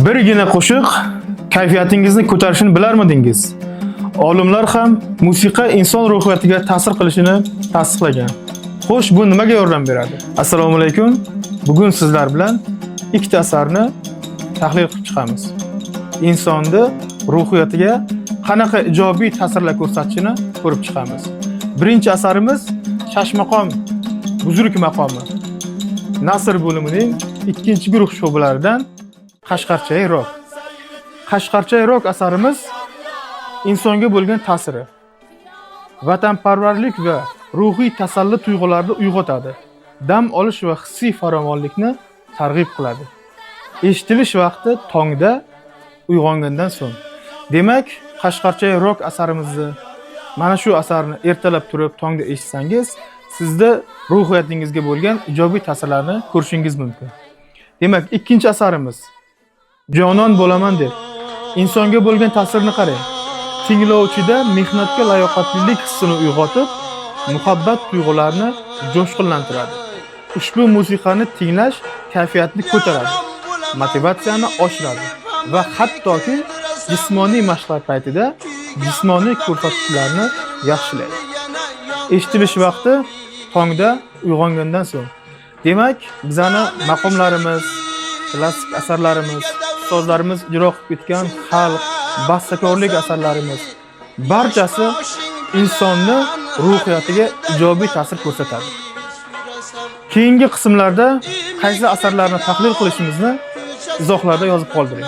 Birgina qo'shiq kayfiyatingizni ko'tarishini bilarmidingiz? Olimlar ham musiqa inson ruhiyatiga ta'sir qilishini tasdiqlagan. Xo'sh, bu nimaga yordam beradi? Assalomu alaykum. Bugun sizlar bilan ikkita asarni tahlil qilib chiqamiz. Insonni ruhiyatiga qanaqa ijobiy ta'sirlar ko'rsatishini ko'rib chiqamiz. Birinchi asarimiz Shashmaqom Buzruk maqomi. Nasr bo'limining ikkinchi guruh sho'balaridan Qashqarchay rock. Qashqarchay rock asarimiz insonga bo'lgan ta'siri vatanparvarlik va ruhiy tasalli tuyg'ularini uyg'otadi. Dam olish va hissiy farovonlikni targ'ib qiladi. Eshitilish vaqti tongda uyg'ongandan so'ng. Demak, Qashqarchay rock asarimizni, mana shu asarni ertalab turib tongda eshitsangiz, sizda ruhiyatingizga bo'lgan ijobiy ta'sirlarni ko'rishingiz mumkin. Demak, ikkinchi asarimiz Jonon bo'laman deb insonga bo'lgan ta'sirini qarang. Tinglovchida mehnatga layoqatlilik hissini uyg'otib, muhabbat tuyg'ularini jo'shqinlantiradi. Ushbu musiqani tinglash kayfiyatni ko'taradi, motivatsiyani oshiradi va hattoki jismoniy mashqlar paytida jismoniy ko'rsatkichlarni yaxshilaydi. Eshitilish vaqti tongda uyg'ongandan so'ng. Demak, bizani maqomlarimiz, klassik asarlarimiz, ustozlarimiz ijro qilib ketgan xalq bastakorlik asarlarimiz barchasi insonni ruhiyatiga ijobiy ta'sir ko'rsatadi. Keyingi qismlarda qaysi asarlarni tahlil qilishimizni izohlarda yozib qoldiring.